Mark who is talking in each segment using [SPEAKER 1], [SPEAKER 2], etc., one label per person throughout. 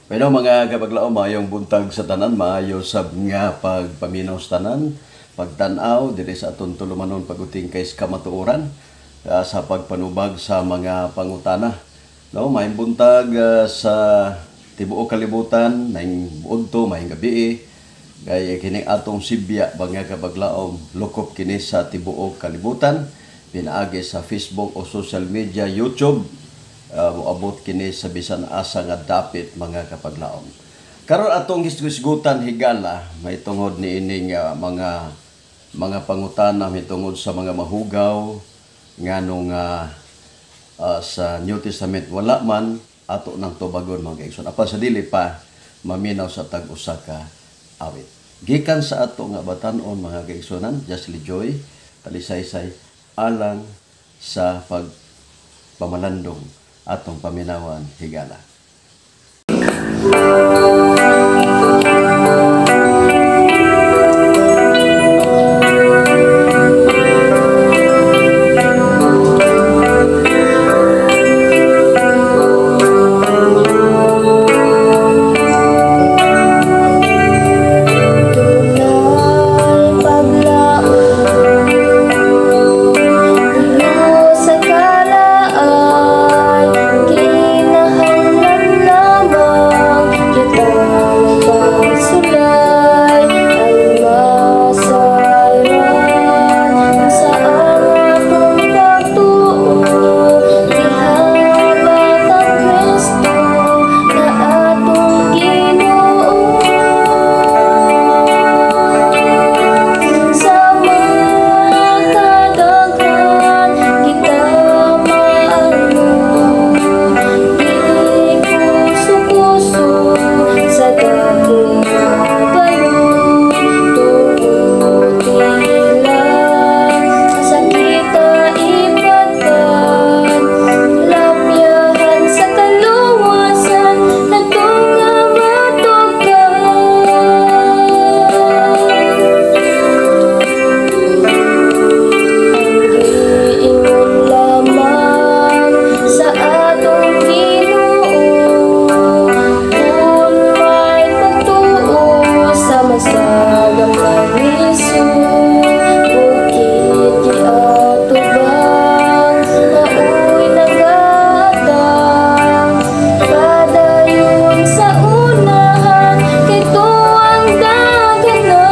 [SPEAKER 1] Pero mga kapaglaom, maayong buntag sa tanan, maayo sab nga pagpaminaw sa tanan, pagtan-aw diri sa aton tulumanon pag-uting kay kamatuoran sa pagpanubag sa mga pangutana. No, maayong buntag sa tibuok kalibutan, maayong buudto, maayong gabi. Kay kining atong sibya mga kapaglaom, lukop kini sa tibuok kalibutan, pinaagi sa Facebook o social media, YouTube, moabot kini sa bisan asa nga dapit mga kapaglaom. Karon atong hisgutan higala may tungod ni ining mga pangutana may tungod sa mga mahugaw nganong sa New Testament wala man ato nang tubagon mga kaigsoon. Apan sa dili pa maminaw sa tag-usa ka awit. Gikan sa ato nga batan-on mga kaigsuonan, Justly Joy, talisaysay alang sa pagpamalandong atong paminawan higala.
[SPEAKER 2] Dunay paglaom sa kalaan, kinahanglan lamang kitang pagsulay ang masayran sa atong pagtuo, gihabak ang Kristo na atong Ginoo. Sa makadaghan kita maano, gikuso-kuso sa dakong balon, tuguti lang sa kita ipadpad, lapyahan sa kaluwasan atong nga matukan. Ang giingon lamang sa atong Ginoo, kun may pagtuo sama sa gamay liso, bukid giatubang, maoy nagahatag, padayon sa unahan kay tuwang daganan.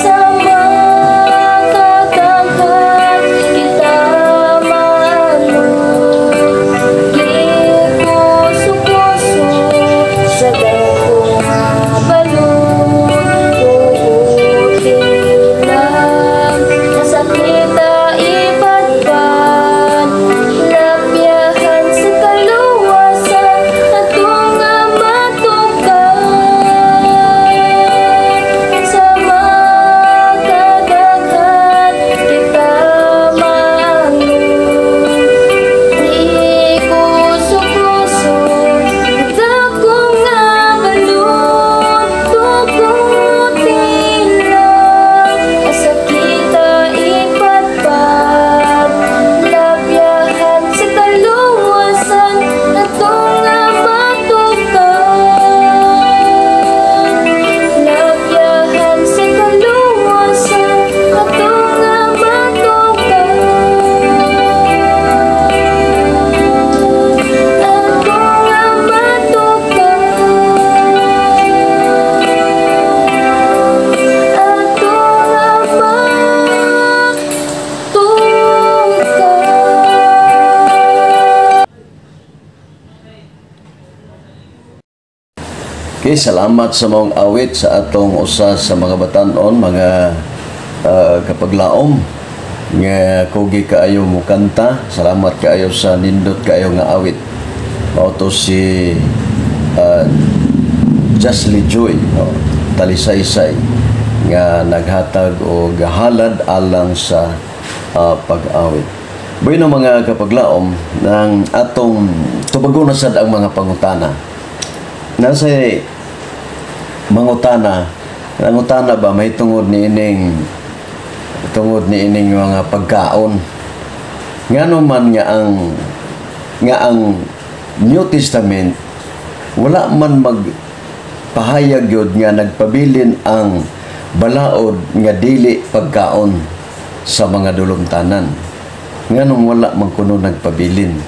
[SPEAKER 2] Sa makadaghan kita maano, gikuso-kuso sa dakong balon, tuguti lang sa kita ipadpad, lapyahan sa kaluwasan atong nga matukan. Sa makadaghan kita maano, gikuso-kuso dakong nga balon, tuguti lang sa kita ipadpad, lapyahan sa kaluwasan atong nga matukan. Lapyahan sa kaluwasan atong nga matukan. Atong nga matukan. Atong nga matukan.
[SPEAKER 1] Okay, salamat sa maong awit sa atong usa sa mga batan-on, mga kapaglaom nga kugi kaayo mo kanta. Salamat kaayo sa nindot kaayo nga awit. Mao to si Justly Joy, no? Talisaysay nga naghatag og halad alang sa pag-awit. Bueno mga kapaglaom, ng atong tubagon na sad ang mga pangutana. Nasa mangutana, nangutana ba may tungod ni ining mga pagkaon? Ngano man nga ang New Testament wala man mag pahayag yun nga nagpabilin ang balaod nga dili pagkaon sa mga dulumtanan. Nganong wala man kuno nagpabilin,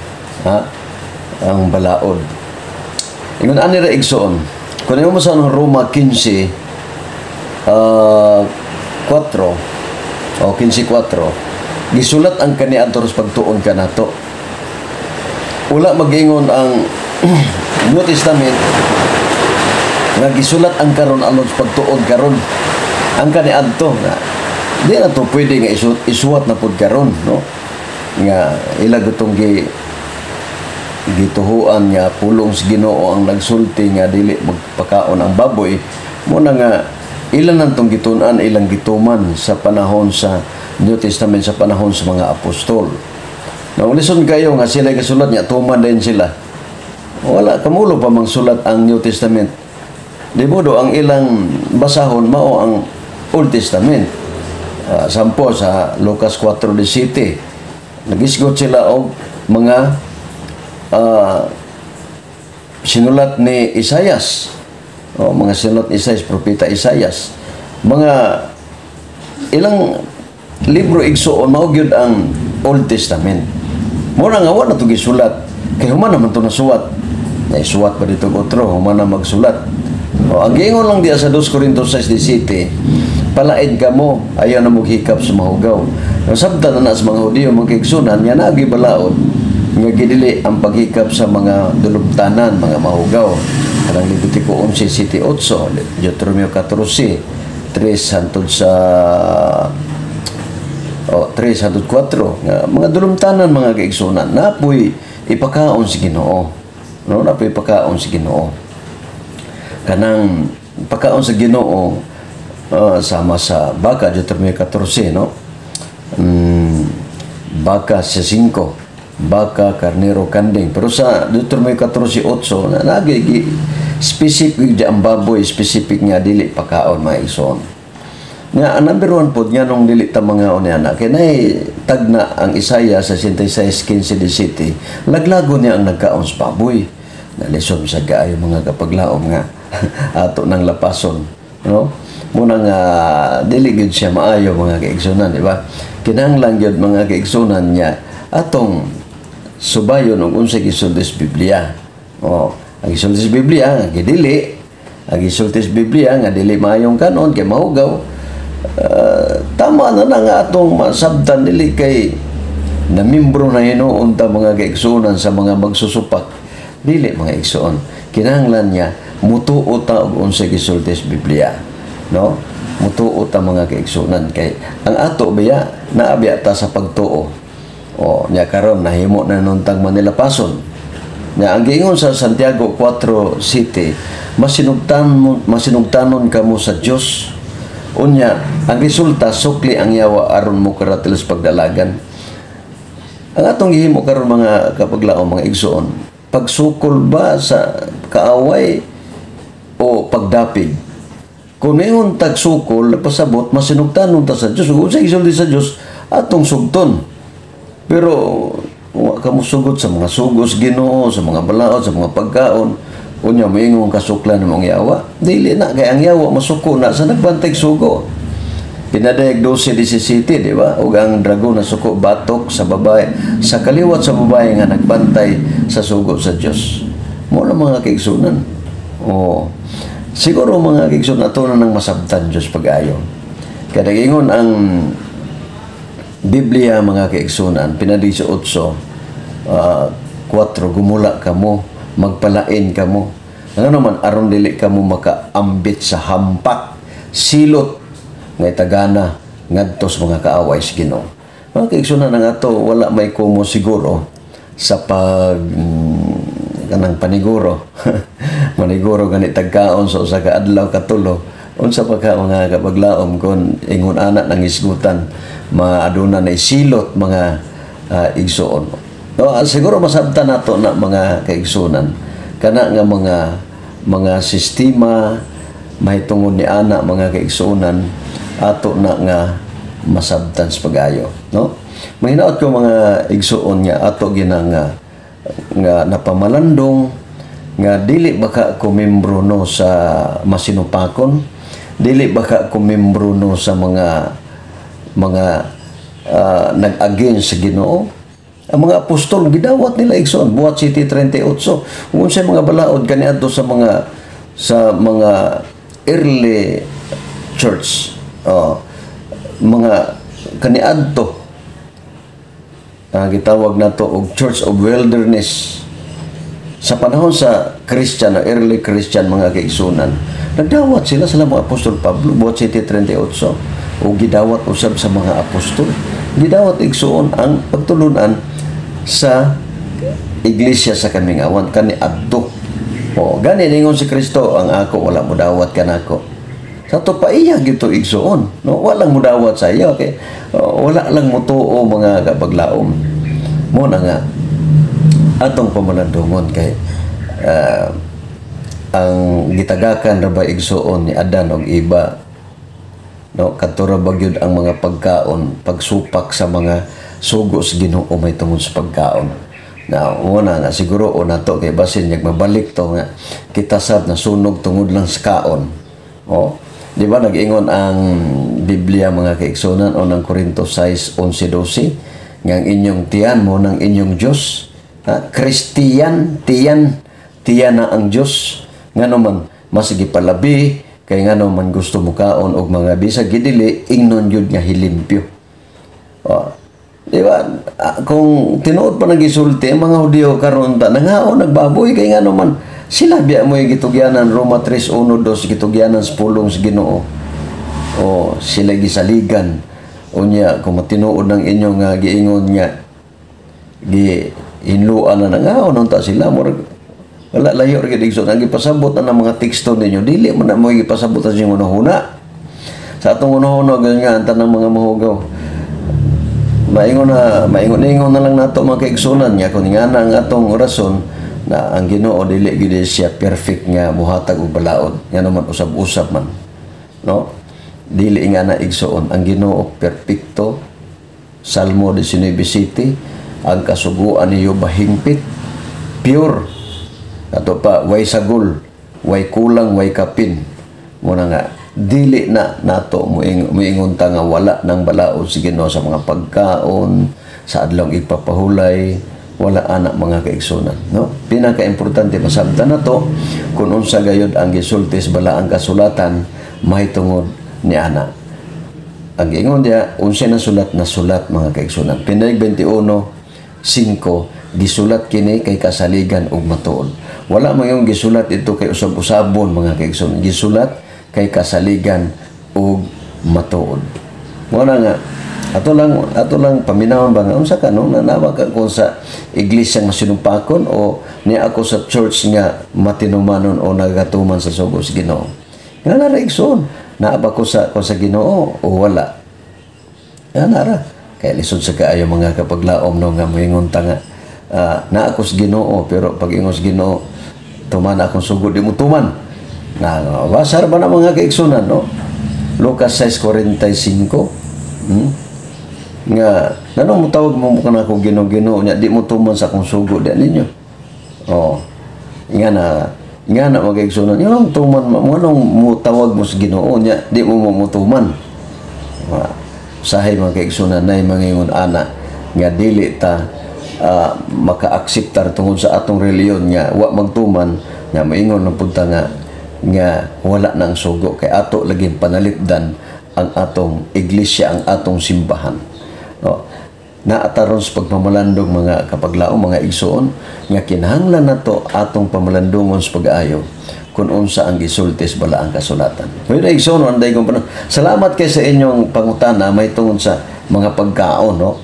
[SPEAKER 1] ha, ang balaod? Ingon ani ra, igsoon, kung imo sa Roma 15 4 o 15:4, gisulat ang kaniadto sa pagtuon kanato. Wala mag-ingon ang New Testament nga gisulat ang karon aron sa pagtuon karon ang kaniadto nga di na to pwede nga isuwat na pud karon, no, nga ila gutong gituhuan nga pulong sa Ginoo ang nagsulti nga dili magpakaon ang baboy mo na nga ilan nantong gitun-an, ilang gituman sa panahon sa New Testament, sa panahon sa mga apostol. Na lison kayo nga sila kasulat niya, tuman din sila. Wala kamulo pa mang sulat ang New Testament. Di modo ang ilang basahon mao ang Old Testament. Sampo sa Lucas 4:17, nagisgot sila og mga sinulat ni Isayas. O, mga sinulat ni Isayas, propeta Isayas. Mga ilang libro, igsuon, mao gyud ang Old Testament. Mo na nga wa na to gisulat. Kay human naman to nasuwat. Naisuwat pa dito otro, human na magsulat. O, ang giingon lang diya sa 2 Corintios 6:17, palaid kamo, ayaw na moghikap sa mahugaw. Sabta na na sa mga Hudiyo, mga kaigsunan, nga naagi balaod, nga gidili ang paghikap sa mga dulubtanan, mga mahugaw. Kanang Levitico 11, 7, 8, Deuteronomio 14, 3 hantod sa o 3 hantod 4, nga mga dulumtanan, mga kaigsunan, napoy ipakaon si Ginoo, no, napoy ipakaon si Ginoo. Kanang pakaon sa Ginoo, sama sa baka, Deuteronomio 14, no, baka sa 5, baka, karnero, kanding. Pero sa Deuteronomio 14:8 na lagi gi specific di ang baboy, specific nga dili pakaon, mga igsoon. Nga ang number one pod nga nung dili ta mga niya kay nay tagna ang Isaiah sa 66:15 17, laglago niya ang nagkaon sa baboy. Nalison sa kaayo, mga kapaglaom, nga ato nang lapason, no? Muna nga dili gyud siya maayo, mga kaigsunan, di ba? Kinahanglan gyud, mga kaigsunan, niya atong subayon og unsay gisulti sa Biblia. Oh, ang gisulti sa Biblia nga gidili, ang gisulti sa Biblia nga dili maayong kanon kay mahugaw. Tama na na nga atong masabtan, dili kay na membro na hinuon ta, mga kaigsuonan, sa mga magsusupak. Dili, mga igsoon. Kinahanglan niya mutuo ta og unsay gisulti sa Biblia, no? Mutuo ta, mga kaigsuonan, kay ang ato biya naabiya ta sa pagtuo. O nya karon nahimo na nuntang Manilapason. Nya ang giingon sa Santiago 4:7, masinugtan masinugtanon kamo sa Dios. Unya, ang resulta, sukli ang yawa aron mo karatil sa pagdalagan. Ang atong gihimo karon, mga kapaglaom, mga igsoon, pagsukol ba sa kaaway o pagdapig? Kung ingon tagsukol, nagpasabot, masinugtanon ta sa Diyos. Kung sa gisulti sa Diyos, atong sugton. Pero wa ka mo sugot sa mga sugos Ginoo, sa mga balaod, sa mga pagkaon. Unya moingon kasuklan ng mga yawa. Dili na kay ang yawa masuko na sa nagbantay sugo. Pinadayag 12:17, di ba? Ug ang dragon na suko batok sa babae, sa kaliwat sa babae nga nagbantay sa sugo sa Dios. Mo na, mga kaigsunan. Oh. Siguro, mga kaigsunan, ato na nang masabtan Dios pag-ayo. Kaya nagingon ang Biblia, mga kaigsunan, pinadi sa 8, 4, gumula kamo, magpalain kamo. Ano naman, aron dili kamo makaambit sa hampak, silot, nga itagana, ngadto sa mga kaaway sa Ginoo. Mga kaigsunan, ang ato, wala may kumo siguro sa pag kanang paniguro. Maniguro gani tagkaon sa usa ka adlaw katulo. Unsa pa ka, mga kapaglaom, kung ingon ana nang isgutan, maaduna na silot, mga igsoon. No, siguro masabtan nato na, mga kaigsunan, kana nga mga sistema mahitungod ni ana, mga kaigsunan, ato na nga masabtan sa pag-ayo, no? Mahinaot ko, mga igsuon, nga ato gina nga nga napamalandong nga dili baka ko membro, no, sa masinupakon, dili baka ko membro, no, sa mga nag-against sa Ginoo. Ang mga apostol gidawat nila, igsoon. Buhat 7:38. Kung unsay mga balaod kaniadto sa mga early church, oh, mga kaniadto, gitawag nato og Church of Wilderness sa panahon sa Christian, early Christian, mga kaigsunan, nagdawat sila sa mga Apostol Pablo, Buhat 7:38, o gidawat usab sa mga apostol. Gidawat, igsuon, ang pagtulunan sa iglesia sa kamingawan kani adto. O gani ningon si Kristo, "Ang ako wala mo dawat kanako." Sa to pa iya gito, igsuon, no, walang mudawat sa iya kay, oh, wala lang mutuo, mga kapaglaom. Mo na nga atong pamalandungon kay ang gitagakan ra ba, igsuon, ni Adan og Eva, no, kadto ra ba gyud ang mga pagkaon, pagsupak sa mga sugo sa Ginoo may tungod sa pagkaon na una nga siguro o nato kay basin yag mabalik to nga kita sab na sunog tungod lang sa kaon. O di ba nag-ingon ang Biblia, mga kaigsunan, o ng Korinto 6:11 nga ang inyong tiyan mo ng inyong Diyos, ha? Christian tiyan, tiyan na ang Diyos. Ngano man mas gipalabi kay ngano man gusto mo kaon og mga bisag gidili ingnon yun nga hilimpyo? Oh, di ba? Ah, kung tinuod pa nagisulti ang mga Hudiyo karon ta nangaon nagbaboy kay ngano man sila biya mo gitugyanan Roma 3:1-2, gitugyanan sa pulong sa Ginoo. O sila gisaligan. Unya kung matinuod ng inyong nga giingon nga gi hinluan na nangaon unta sila, murag wala layo ra gid, igsoon, ang gipasabot na ng mga teksto ninyo dili man na mo gipasabot sa inyong hunahuna. Sa atong hunahuna ganyan ang tanang mga mahugaw. Maingon na maingon-ingon na lang nato, mga kaigsunan, nga kung nga na ang atong rason na ang Ginoo dili gid siya perfect nga muhatag og balaod, ngano man usab-usab man, no? Dili nga na, igsoon. Ang Ginoo perpekto. Salmo 19:7, ang kasuguan niyo bahingpit, pure ato pa, way sagol, way kulang, way kapin. Muna nga dili na nato muingon ta nga wala nang balaod si Ginoo sa mga pagkaon sa adlaw igpapahulay. Wala ana, mga kaigsunan, no? Pinaka-importante, masabtan nato kung unsa gayud ang gisulti sa balaang kasulatan mahitungod ni ana. Ang giingon diya, unsay nasulat na sulat, mga kaigsunan. Pinayag 21:5, gisulat kini kay kasaligan ug matuod. Wala man yung gisulat ito kay usab-usabon, mga kaigsunan. Gisulat kay kasaligan ug matuod. Wala nga ato lang paminawon ba nga unsa ka, no, nanawa ka kung sa iglesia nga sinumpakon o ni ako sa church nga matinumanon o nagatuman sa sugo sa Ginoo. Nga nara, igsoon, naa ba ko sa Ginoo o wala? Nga nara kay lisod sa kaayo, mga kapaglaom, no, nga moingon ta nga naa ako sa Ginoo, pero pag ingon sa Ginoo, "Tuman akong sugo," di mo tuman na. Basar ba na, mga kaigsunan, no? Lucas 6:45, Nga nanong mo tawag mo kana ako Ginoo, Ginoo, nya di mo tuman sa akong sugo di ninyo? Oh, nga na, mga kaigsunan, nga tuman mo, nganong mo tawag mo sa Ginoo nya di mo mo tuman? Sahay, mga kaigsunan, nay mangingon ana nga dili ta maka-akseptar tungod sa atong reliyon nga wa magtuman, nga maingon ng punta nga nga wala nang sugo kay ato laging panalipdan ang atong iglesia, ang atong simbahan, no? Naataron sa pagmamalandong, mga kapaglaom, mga igsuon, nga kinahanglan nato atong pamalandungon sa pag-ayo kung unsa ang gisulti sa balaang kasulatan. Well, igsoon, anday kong panahon. Salamat kay sa inyong pangutana may tungod sa mga pagkaon, no?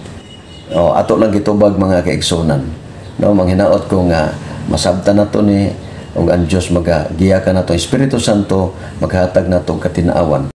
[SPEAKER 1] O, ato lang gitubag, mga kaigsunan. No, manghinaot ko nga masabtan nato ni ug ang Dios magagiya ka nato, Espiritu Santo maghatag nato katinaawan.